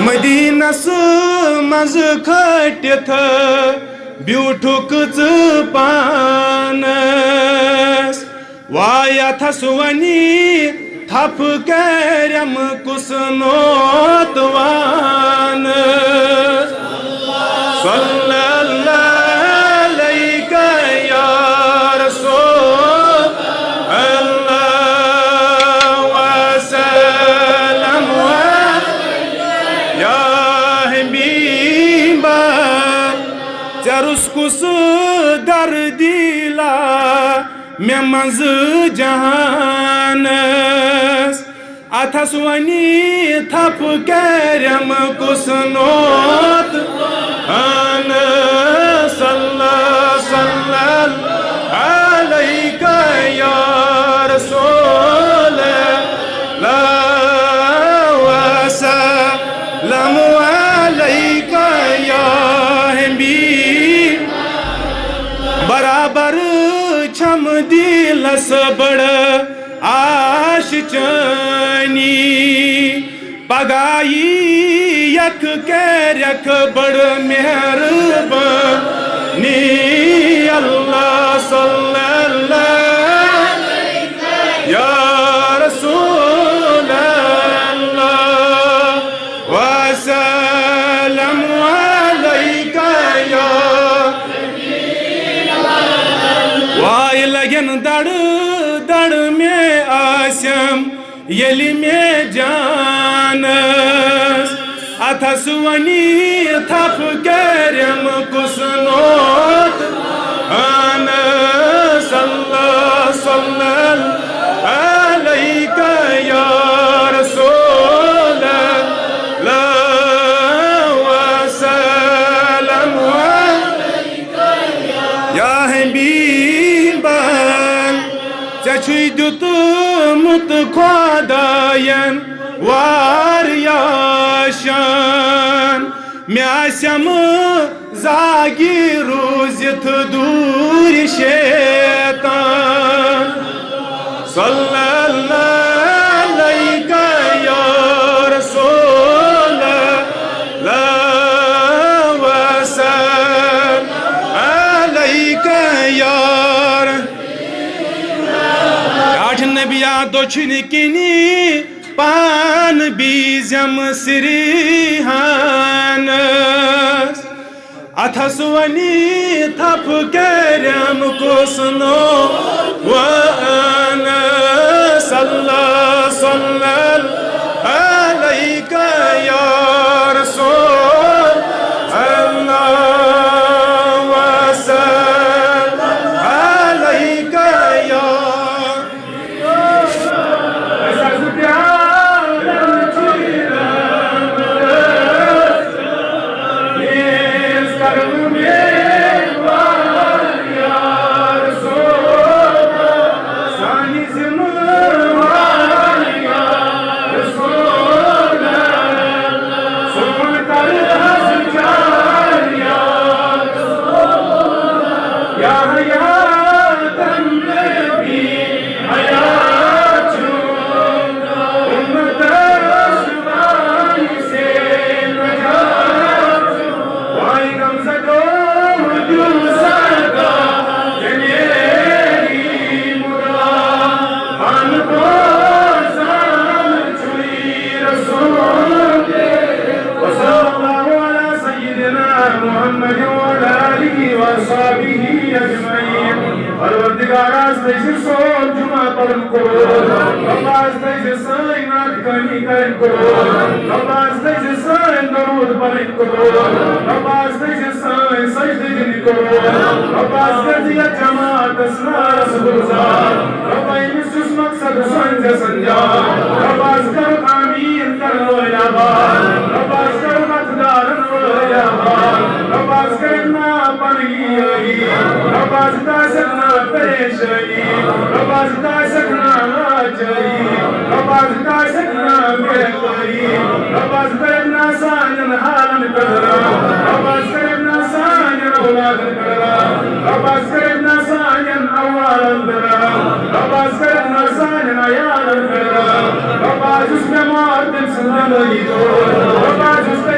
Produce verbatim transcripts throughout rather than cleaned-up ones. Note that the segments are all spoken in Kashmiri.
مدینس منٛز کھٹِتھ بیوٗٹھُکھ ژٕ پانس۔ واے اتھس ونی تھپھ کرم کُس نوت وان۔ صلی اللہ علیک یا رسول اللہ وسلم یا حبیب اللہ۔ ژےٚ رُس کُس دردی لا مےٚ منٛز جہانس۔ اتھس ونی تھپھ کرم کُس نوت اہن۔ صلی صلی علیک یا رسول اللہ وسلم علیک یا حبیب۔ برابر چھم دلس بڑ آش چانی۔ پگاہی یک کریک بڑ مہربانی۔ اللہ صلی اللہ یا رسول اللہ وسلم علیک یا۔ واے لگن دڑ دڑ مےٚ آسم ییٚلہِ مےٚ جانس۔ اتھس ونی تھپھ کرم کُس نوت اہن۔ صلی صلی علیک یا رسول اللہ وسلم یا حبیب اللہ۔ ژےٚ چھُے دیُتمُت خۄداین واریاہ شان۔ مےٚ آسٮ۪م زاگہِ روٗزِتھ دوٗرِ شیطان۔ صلی اللہ علیک یا رسول اللہ وسلم علیک یا۔ ٹاٹھ نبیا دۄچھنہِ کِنی پان بیٖزٮ۪م سریٖہانس۔ اتھس ونی تھپھ کرم کُس نوت وان۔ صلی صلی علیک یا رسول اللہ وسلم علیک یا۔ وصلی اللہ علی سیدنا محمد وعلی آلہ وصحبہ اجمعین۔ پروردگار، از تجھ سون جمعہ پرن قبول۔ رب، از تجھ سٲنۍ نعت خوانی کرن قبول۔ رب، از تجھ سٲنۍ درود پرن قبول۔ رب، از تجھ سٲنۍ سجدٕ دِنۍ قبول۔ رب، از کر یتھ جماعتس ناز گلزار۔ رب، أمِس یُس مقصد سون ژےٚ سنجان۔ رب، از کر آمین کرن وٲلۍ آباد۔ رب، از کر اتھ دارن وٲلۍ آباد۔ رب، از کر نا پنٕنۍ یٲری۔ رب، از کر نا پریشٲنی۔ رب، از کر نا لاچٲری۔ رب، از کر نا بے رب، از کٔرِتھ نا سانٮ۪ن حالن پٮ۪ٹھ رحم۔ رب، از کٔرِتھ نا سانٮ۪ن اولادن پٮ۪ٹھ رحم۔ رب، از کٔرِتھ نا سانٮ۪ن احوالن پٮ۪ٹھ رحم۔ رب، از کٔرِتھ نا سانٮ۪ن عیالن پٮ۪ٹھ رحم۔ رب، از یُس بٮ۪مار، تٔمۍ سٕنٛز بٮ۪مٲری ژوٚٹ۔ رب، از یُس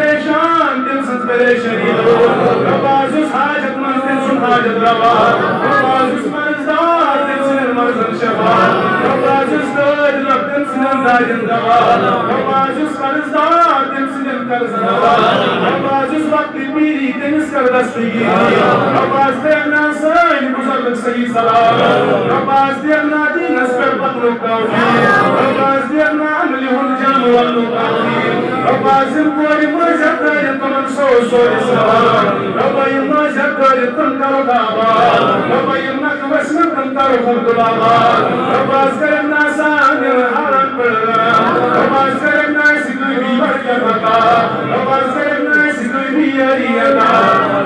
رۄب آز یُس حاجت منٛد تٔمۍ سُنٛد حاجت روا، رۄب آز یُس مرض دار تٔمۍ سٕنٛدٮ۪ن مرضن شفا، رۄب آز یُس دٲدۍ لۄکھ تٔمۍ سٕنٛدٮ۪ن دادٮ۪ن دوا، رۄب آز یُس قرض دار تٔمۍ سٕنٛدٮ۪ن قرضن دوا، رۄب آز یُس وقتہٕ پیٖری تٔمِس کر دستگیٖری، رۄب آز ترٛٮ۪ن ناو سٲنۍ بُزرگ صحیح سلام، رۄب آز دِیَن نا دیٖنس پٮ۪ٹھ پکنُک توفیٖق، رۄب آز دِیَن نا عملہِ ہُنٛد جام وَنُک توفیٖق، رۄب آز یِم کورِ مٲنٛزِ ترٲوِتھ تِمن سوز سورِ سوال، رۄب یِم مٲنٛزِ ترٲوِتھ تِم کرُکھ آباد، رۄب یِم نکھٕ ؤسۍ مٕتۍ تِم کرُکھ عبدالآباد، رۄب آز کٔرِتھ نا سانٮ۪ن حالن پٮ۪ٹھ رحم، رۄب آز کٔرِتھ نا اَسہِ غٲبی برکت عطا، رۄب آز کٔرِتھ نا اَسہِ غٲبی یٲری عطا،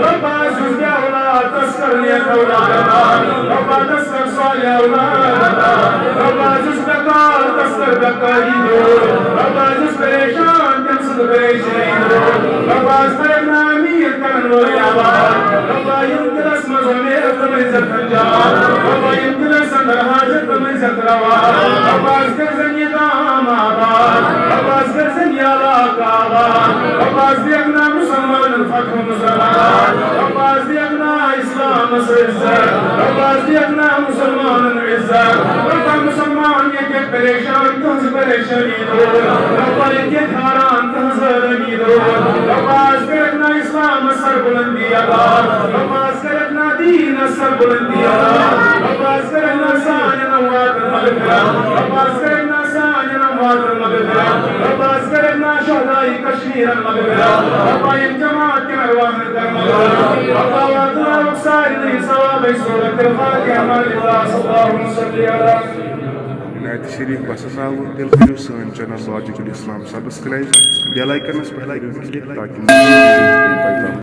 رۄب آز یُس بے اولاد تس کر نیک اولاد عطا، رۄب آز تس کر صالح اولاد عطا، رۄب آز یُس بیکار تس کر بیکاری دوٗر، رۄب آز یُس پریشان تٔمۍ سٕنٛز پریشٲنی دوٗر، رۄب آز کٔرِتھ نا امید کرن وٲلۍ آباد، رۄب آز یِم دِلس منٛز اُمید تِمن عزت جان، رۄب آز یِم دِلس اندر حاجت تِمن عزت روا، رۄب آز کٔرِتھ زن یہِ گام آباد، رۄب آز کٔرِتھ زن یہِ علاقہٕ آباد، رۄب آز دِیَکھ نا مُسلمانن فتح مسلمان، رۄب آز دِیَکھ نا اسلامس عزت، رۄب آز دِیَکھ نا مُسلمانن عزت، رۄب آز مُسلمان ییٚتہِ پریشان تٕہٕنٛز پریشٲنی دوٗر، رۄب آز ییٚتہِ حیران تٕہٕنٛز حٲرٲنی دوٗر، رۄب آز کٔرِتھ نا اسلامس سربلندی عطا، رۄب آز کٔرِتھ نا دیٖنس سربلندی عطا، رۄب آز کٔرِتھ نا سانٮ۪ن امواتن مغفرت، رۄب آز کٔرِتھ نا سانٮ۪ن امواتن مغفرت، رۄب آز کٔرِتھ نا شہدائی کشمیرن مغفرت، رۄب آز یِم جماعت کٮ۪ن ارواحن کر مغفرت، رۄب آز واتناوُکھ سارنٕے ثوابٕچ صورت الفاتحہ۔ مالک داس، اللہم صلی علی۔ عنایت شریف بس ہسا آوٕ، تیٚلہِ کٔرِو سٲنۍ چینل لاجِک الاسلام سبسکرائب، بیل آیکنس پٮ۪ٹھ کٔرِو click تاکہِ